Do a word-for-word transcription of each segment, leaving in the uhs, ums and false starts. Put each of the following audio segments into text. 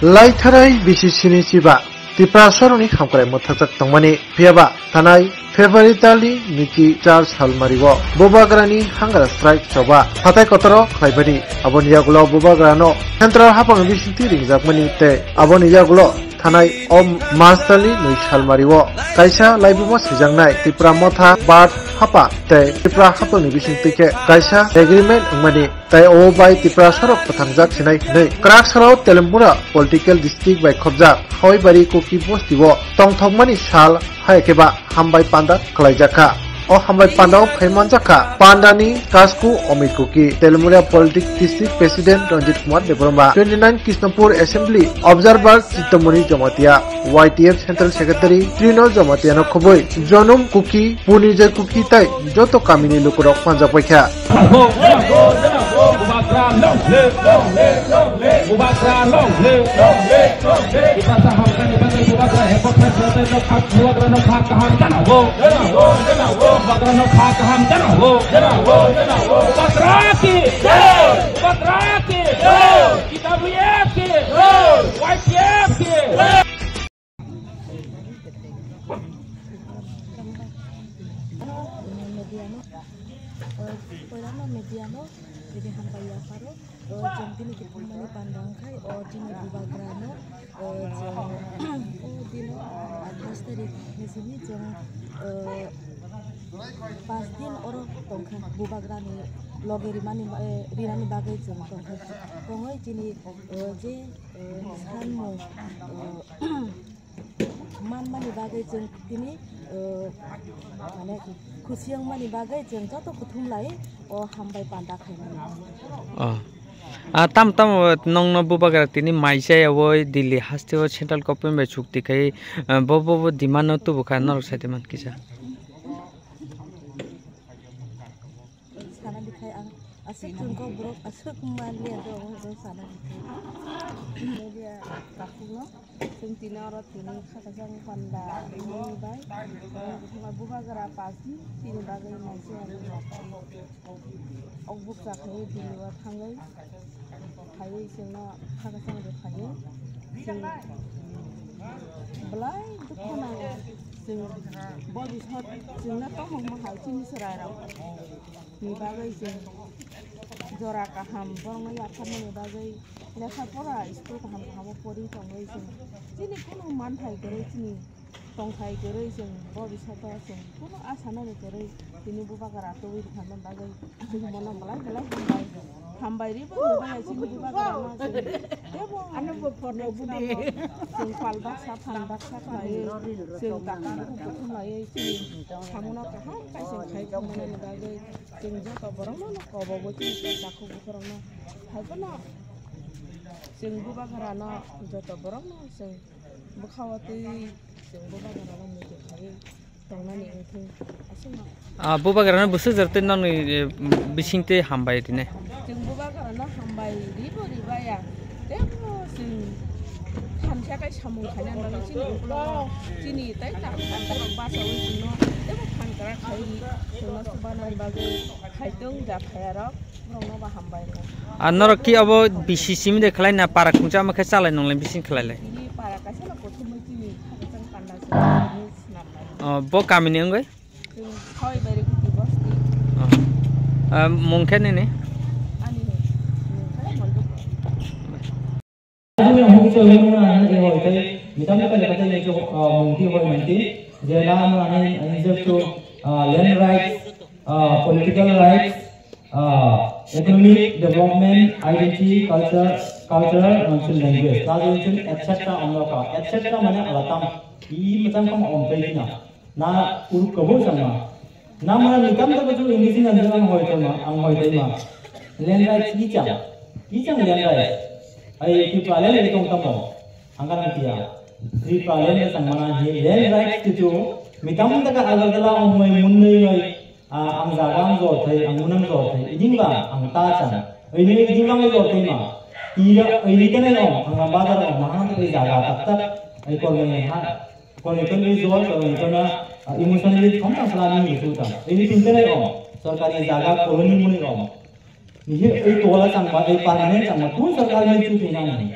Laitharai B C C ni chiba Tiprasarokni hamkrai mwthakjak tongmani phiyaba thanai February talni nwichi char salmario Bubagrani hunger strike choba hathai kotoro khlaimani. Aboni yagulo Bubagrano central haphangni bisingtwi ringjakmani tei aboni yagulo thanai o March talni nwi salmario kaisa laibuma swijaknai Tipra Motha Bird Hapha tei Tipra haphangni bisingtwi khe kaisa agreement wngmani. Tei o bai Tiprasarok kwthangjak sinai hwnwi kwrak salo Telembura political district bai khobjak Hawibari Kuki bosti o tongthokmani sal hai khe ba hambai panda khlaijak kha. O hambai panda o phai manjak kha Panda ni Kasku Omir Kuki, Telembura politics district president Ranjit Kumar Debbarma, twenty nine Krishnapur assembly observer Chitomoni Jamatia, Y T F Central Secretary Trino Jamatia no khobwi Jonum Kuki, Punijai Kuki tei joto kamini lukurok manjak bai kha. Mediano, eh, poilano mediano, jadi hambai yapharo, eh, jeng tini kiphilmani panda wngkhai, o chini bubagrano, eh, jeng, o dino, ah, pach tarik ni simi jeng, eh, pach din oro tongkha, bubagrani loge rimani, eh, rinani bagwi jeng tongkha. Tongwi chini, eh, je, eh, sanmung, eh, manmani bagwi chwng tini, uh, mane, khusi wngmani bagwi chwng joto kuthum lai o hambai panda khaimani. Oh. Ah, tam tam nongno bubagra tini mai chaya oi Delhi haste o central government bai chukti khai, ah, bo, bo, bo demand no tubu kha norok sai de man kisa. Sana dikhai ang aswk chwngkok borok aswk manliya do omo borok sana dikhai. Media takhukno chwng tini oro tini khakajak panda wngmani bai bubagra pach din tini bagwi naising ang. Ok bukcha khai Delhi o thangwi phaiwi chwngno khakajak rw phaiwi chwng belai dukhu nango. Chwng bo bisingtwi chwngno tongmungma hai chini chwrairok ni bagwi chwng jora kaham borokno yapharnani bagwi lekha pora school kaham kahamo pori tongwi chwng chini kunu manthai kwrwi chini tongthai kwrwi chwng bo bisingtwi chwng kunu asa nani kwrwi tini bubagra tubui rwkha bagwi chwng bono belai belai hambai hambai ribo rwbai chini bubagrano chwng tebo chwng pal baksa phan baksa khlaiwi chwng takhuku kuthum laiwi chini samuno kaham kaisa khai tongmani bagwi. Chwng joto borokno kobo bo chini takhuk bukhurokno hai phano chwng bubagrano joto borokno chwng bwkhao twi chwng bubagrano muitu khaiwi tongnani wngthung aswkno. Ah, bubagrano bwswk jora tei nokni, eh, bisingtwi hambai rine. Chwng bubagrano hambai ribo ribaya. Tebo chwng thansa kai samung khaina bagwi chini ukologo chini tei takhuk takhuk bachaui chwngno tebo phan kwrak khai chwngno chubanani bagwi khaitwng da khayarok borokno bo hambai rw. Ah, norok ki abo B C C mi de khlai na para khungsa ma khe chalai nonglai bising khlai lai? Tini para kaisa no kothomwi tini khakchang panda se tini swnam lai. Oh, bo kamini wngwi? Chwng Hawibari Kuki bosti. Oh. Ah, mung khe nini? Ani mung khe Mondu. Ani hung chawimung ani hoi tei mitam mitam kata ni cho, ah, mung ti hoi manti. Je na ani, ani je to, ah, land rights, ah, political rights, ah, economic development, identity, culture, cultural, and language. Lagu itu et cetera amloka, et cetera mana alatam. I macam kam om tei na. Na uruk kabo sama. Namara mitam ta baju English ni nanti ang hoi tama, ang hoi tama. Land rights kichang, kichang land rights. Ai Tripura land rights tong tamo. Angkar ang kia. Tripura land rights ang mana he land rights kichu. Mitam ta ka Agartala ang hoi mun nei hoi. Ah, ang jaga ang jor thai, ang mun ang jor thai. Iding ba ang ta chan. Ini iding ba ang jor thai ma. Ira ini kan ang ang bazar ang mahang ta jaga tak tak. Ai kor nei ha. Kono kono ni jor, kono kono, ah, emotionally thong tang sala ni musu ta. Ini tin tene om, sorkari jaga colony muni om. Ni he ei tola chang ba, ei permanent chang ba, tun sorkar ni chu thina ni.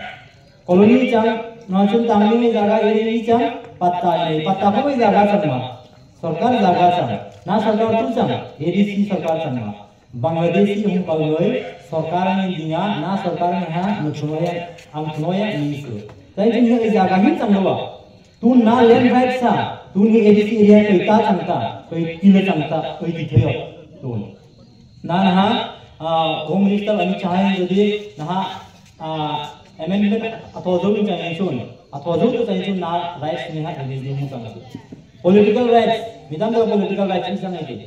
Colony chang, no chun tangni jaga area chang, patta ni, patta ko jaga chang ma. Sarkar jaga chang, na sarkar tu chang, A D C sarkar chang ma. Bangladeshi hum paloi sarkar ni dinga, na sarkar ni ha, no chunoya, ang chunoya ni su. Tai chun ni jaga hin chang lo ba. Tun na land right sa, tun ni A D C area koi ta chang ta, koi tila chang ta, koi ti thayo. Tun. Na na ha, ah, Home Minister Amit Shah jodi na ha, ah, amendment athojo ni chang chun, athojo to chang chun na rights ni ha A D C ni chang chun. Political rights, midam da political rights ni chang chun.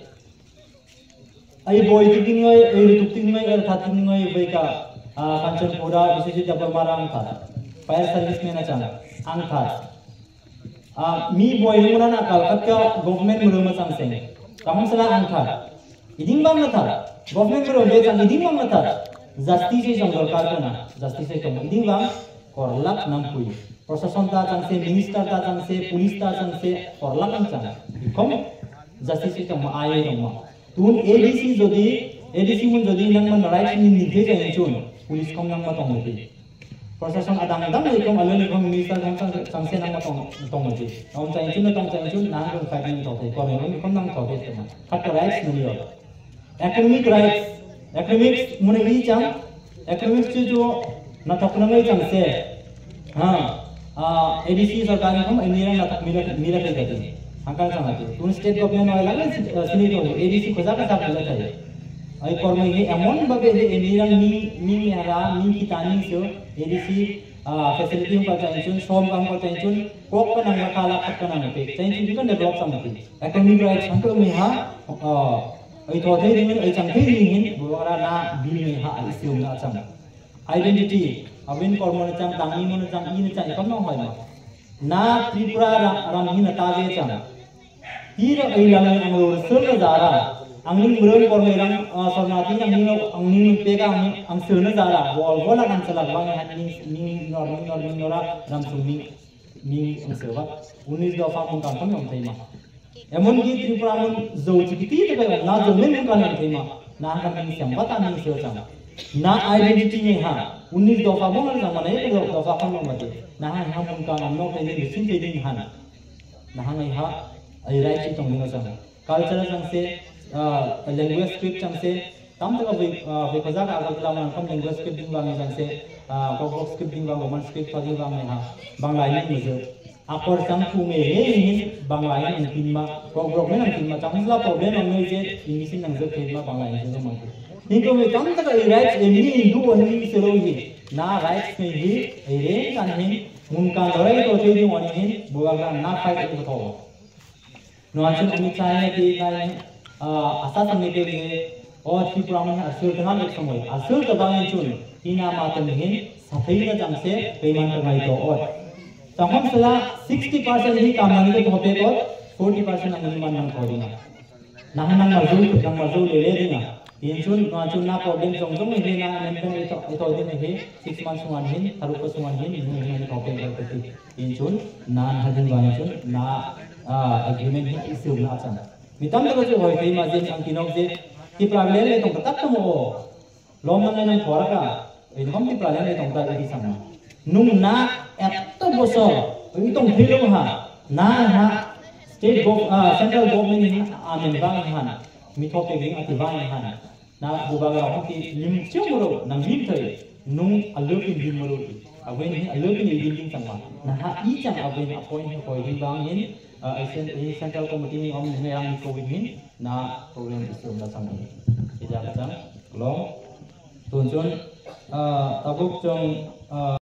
Ai boi tikdingoi, ai rutuk tikdingoi, ai that tikdingoi, bai ka, ah, Kanchanpura, Biswajit Debbarma ang that. Fire service man achang, ang that. Ah, mi boi nungna na Kolkata government muro ma chang seng. Kaham sala ang that. Iding bang na that. Government muro be chang iding bang na that. Justice jong dorkar kana. Justice jong iding bang korlak nampui. Prosason ta chang se, minister ta chang se, police ta chang se, korlak ang chang. Ikom justice jong ma ayo jong ma. Tun A D C jodi, A D C mun jodi nang man rights ni nirde jai chun, police kom nang ma tong di. Prosason adang adang ni kom alo ni kom minister kom chang, chang se nang ma tong, tong di. Om chai chun, tong chai chun, nang kom fight ni tong di, kom ni kom nang tong di. Khat rights ni yo. Economic rights, economics mune i chang, economics chu chu na thok na ngai chang se. Ha, ah, A D C sarkar ni kom ini rang na thok mila, mila kai gati. Hangkar chang ati. Tun state government wala le, eh, sini to A D C khoja ka sab mila kai. Ai kormo hi emon babe he ini rang ni, ni mera, ni kita ni so A D C, ah, facility hum pa chai chun, som kam pa chai chun, kok pa nang ma kala khat pa nang pe. Chai chun kan develop chang ati. Economic rights hangko mi ha, ah, Ai tho thei ring, ai chang thei ring hin, bo ra na bill ni ha ai siung na chang. Identity, abin kormo na chang, tangni mo na chang, i na chang, ikam no hoi ma. Na Tripura ra-, ram hin na ta je chang. Ti ra ai lang ang lo sel na jara. Ang ning murun kormo rang, ah, sorna ti ang ning, ang ning pega ang, ang sel na jara. Bol, bol ang sel bang ha ning, ning nor, ning nor, ning nora, ram sung ning, ning ang sel ba. Unis dopha mun kam kam yong thei ma. Emonki Tripura mun jou chikiti te kai na jou men mun kan thema na kan ni sem bata ni seo chang. Na identity ni ha, unis dopha bo ngar jang mane ek dopha khon mate. Na ha ha mun kan no kai ni sin kai ni han. Na ha ngai ha ai rai chi tong ni chang. Culture chang se, ah, language script chang se, tam taka bui, ah, bui khajak Agartala man kham language script ding bang jang se, ah, Kokborok script ding bang, Roman script pa ding bang ha. Bangla ni mujur. Akor chang pu nge he hin Bangla in ang tin ma, Kokborok in ang tin ma, chang sla problem ang nge je English in ang je thei ma Bangla in je ma. Ni ko me tam taka i rights e mi Hindu o hin se ro hi. Na rights ne hi e re kan hin mun kan dorai to thei ni wani hin buwak na fight ko to. Nuansin Amit Shah ne ti nai, ah, asa sangni te ni, o Tripura mani asul tengah ek samoi. Asul tebang chun, ina ma teng hin, sathai na jang se, payment tengai to o. Tangkham sela sixty percent hi kam nani ke thope ko, forty percent ang ni man nang thodi na. Nah nang marju, nang marju le le dina. Inchun, nuanchun na problem jong jong he na, nang kan ito, ito din he, six months one hin, tharuk ko one hin, hin hin hin problem ko ti. Inchun, na na hadin ba inchun, na, ah, agreement hin issue na chan. Mitam da ko hoi kai ma jin ang kinok je, ki problem le tong tak tamo o. Lom nang nang thora ka, ei hom ki problem le tong tak di sama. Nung na, etto bosor, ei tong thilo ha, na ha, state gov, ah, central government hin, amen bang han, mitho pe ging ati bang han. Na bubagra hokti lim chemuro nang lim thai nung alupin lim muru. Abui ni alupin lim lim changma. Na ha i chang abui ni appoint ni koi lim bang hin, ah, ai cen-, ai central committee ni om ni ang ni covid hin na problem issue na chang. Ija ka chang long. Tun chun, ah, tabuk chong, ah,